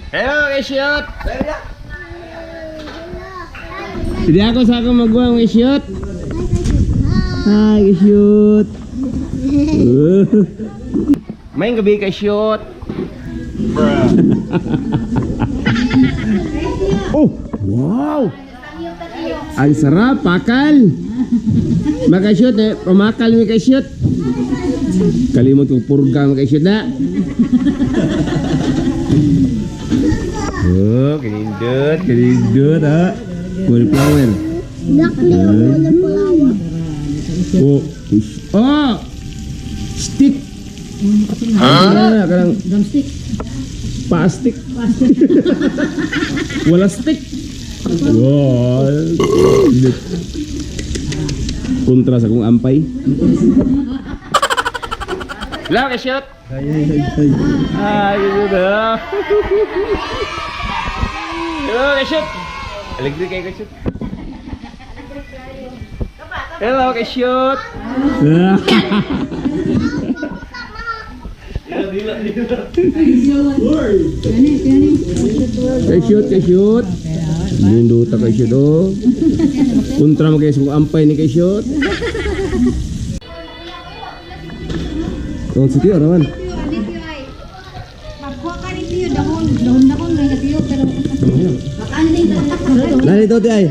Hello, Kishot! Hindi ako sa akong maguwang, Kishot. Hi, Kishot. May gabi, Kishot. Oh, wow! Ang sarap, pakal. Makashot eh, pamakal mi kashot. Kalimot ko purga makashot na. Oh, kanindot, kanindot ha. Cauliflower. Broccoli o cauliflower. Oh, oh! Stick. Ha? Kanang Drumstick. Pastik. Wala stick. Wow. Kontra sa kong ampay. Hello, Kashot. Ay, yun na. Hello, Kashot. Alegre kayo, Kashot. Hello, Kashot. Kashot, Kashot. Ninduta Kashot, oh. Kontra mo kayo sa kong ampay ni Kashot. Oh, sige, naman. Magkuha ka ni Tiyo, dahon, dahon dahon lang ka Tiyo, pero makaan din. Narito ti ay.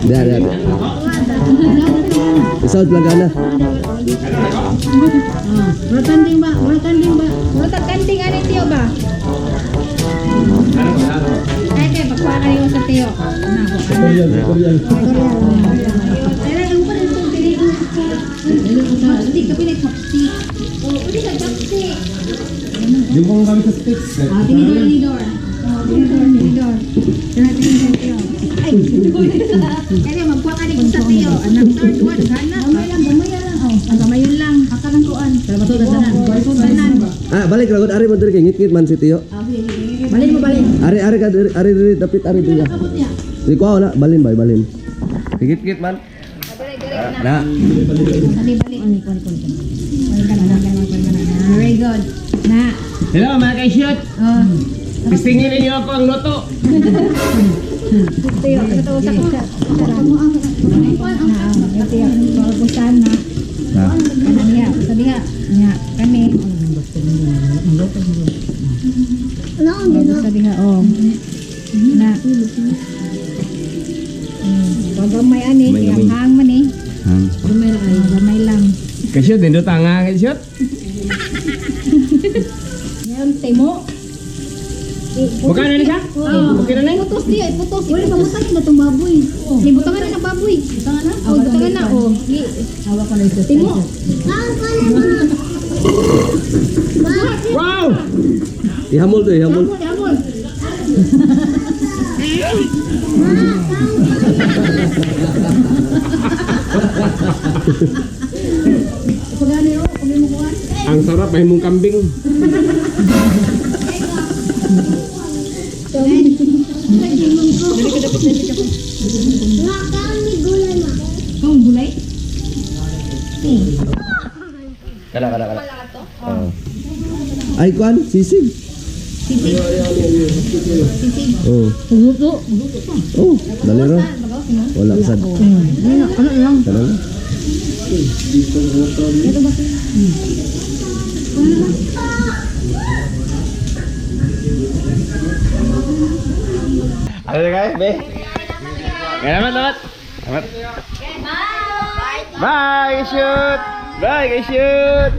Diya, diya, diya. Isaw lang na. Wala kanding ba? Wala kanding ba? Wala kanding ani Tiyo ba? Ay, kay pagkuha ka niyo sa Tiyo. Na, Tutorial, tutorial. Kaya ang pa rin itong pili ko sa chopstick, kapili chopstick. Oh, pwede sa chopstick. Di mo kami sa sticks. Ah, tinidor, tinidor. Oh, tinidor, tinidor. Kaya tinidor, Tiyo. Ay, kaya magkuha ka ni sa Tiyo. Anak, third one, gana. Gamay lang, gamay lang. Oh, ang gamayon lang. Akalang kuan. Pero matod tanan. Ah, balik ra gud ari mo diri kay ngit-ngit man si Tiyo. Balin mo, balin. Ari ari ka diri, ari diri dapit ari diri. Abot niya. Di ko na balin bay balin. Ngit-ngit man. Na. Bali, bali. Very good. Na. Hello, mga Kashot. Oh. Tistingin ninyo ako ang luto. Tiyo, ito sa kusa. Na, tiyo. Pagpusan na. Na. Kana niya, sabi nga, niya, kani. Ano ang ginawa? Sabi nga, oh. Na. Gamay ani, Gamay, gamay. hang man eh. Gamay lang ay, gamay lang. Kashot, nindot ang Kashot. Ngayon, timo. Magkano na siya? Oh. Okay na na? Putos niya, putos. Wala pa butang na itong baboy. Ni butangan na ng baboy. Butangan na? Oh, butangan na oh. Hawak ko na ito. Timo. Kaon ka na ma. Ma. Wow! Ihamol to, ihamol. Hamol, hamol. Ma, kaon ka. Pagani oh, kami mo kuan. Ang sarap ay mong kambing. Ma, kaon ni gulay ma. Kung gulay? Kana kana kana. Oh. Ay kuan, sisig. Sisig. Sisig. Oh. Luto. Luto pa. Oh, dali ra. Wala sad. Ano lang? Kana lang. Ito ba? Ano na kayo, be? Salamat, salamat. Salamat. Bye, Kashot! Bye, Kashot!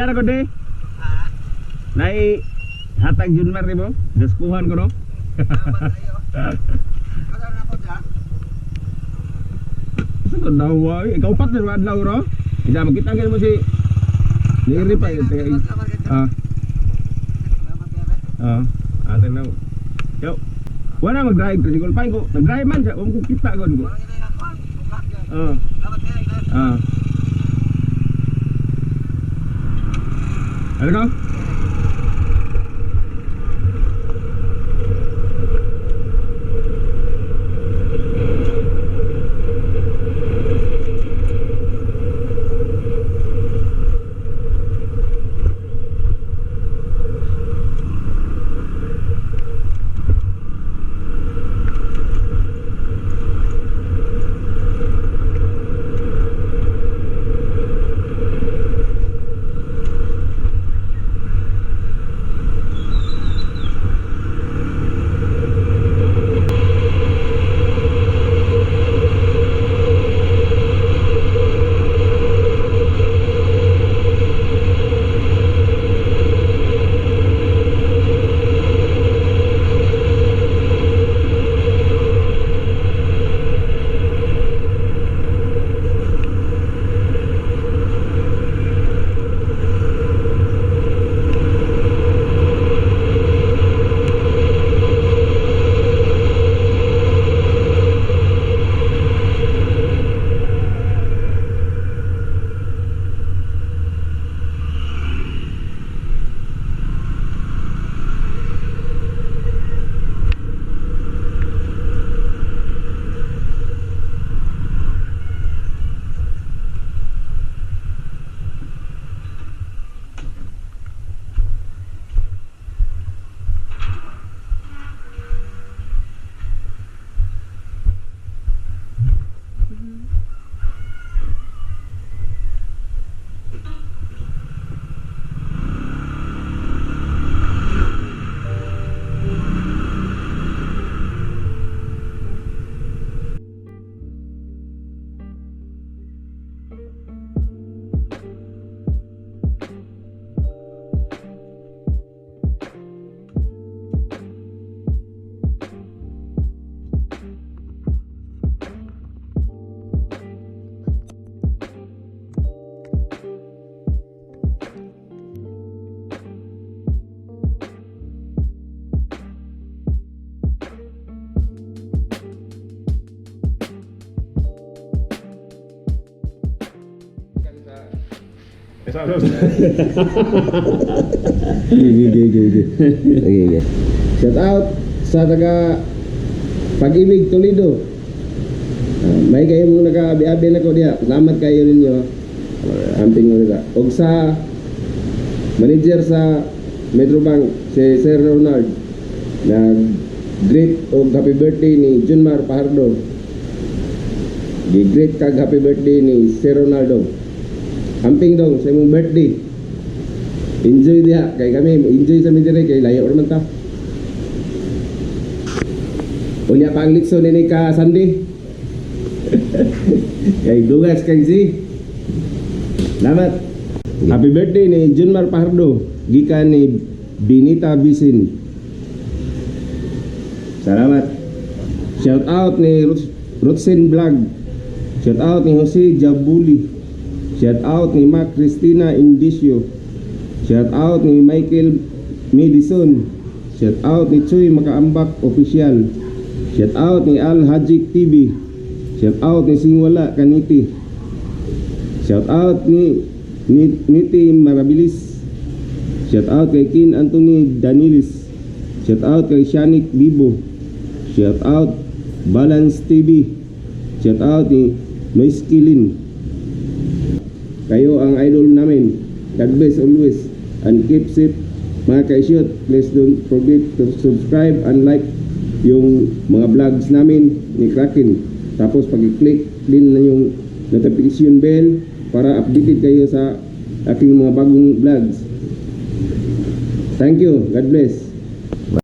Diyan ako di. Nai hatag Junmar nimo. Daskuhan ko no. Sa to daw ay ikaw pat ni adlaw ro. Ida magkita gyud mo si Niri pa yun. Ah. Ah, atin na. Yo. Wala mag-drive kasi kung ko, nag-drive man siya, kung kita ko. Ah. Ah. Ano ka? Sige, sige, sige. Sige, sige. Shout out sa taga Pag-ibig Toledo. Ah, may kayo mong nagkaabi-abi na ko diha. Salamat kayo ninyo. Amping mo nila. Og sa manager sa Metrobank, si Sir Ronald, nag-greet og happy birthday ni Junmar Pajardo. Gi-greet kag happy birthday ni Sir Ronaldo. Amping dong sa imong birthday. Enjoy diha kay kami, enjoy sa mi dire kay layo ra man ta. Unya pa ang litso ni ka Sunday. Kay dugas kay si. Salamat. Happy birthday ni Junmar Pajardo gikan ni Benita Bisin. Salamat. Shout out ni Rutsin Vlog. Shout out ni Jose Jabuli. Shout out ni Mac Cristina Indicio. Shout out ni Michael Madison. Shout out ni Chuy Makaambak Official. Shout out ni Al Hajik TV. Shout out ni Singwala Kaniti. Shout out ni Niti Marabilis. Shout out kay Kin Anthony Danilis. Shout out kay Shanik Bibo. Shout out Balance TV. Shout out ni Noiskilin. Kayo ang idol namin. God bless always and keep safe mga ka-shoot. Please don't forget to subscribe and like yung mga vlogs namin ni Kraken. Tapos pag-click din na yung notification bell para updated kayo sa aking mga bagong vlogs. Thank you. God bless.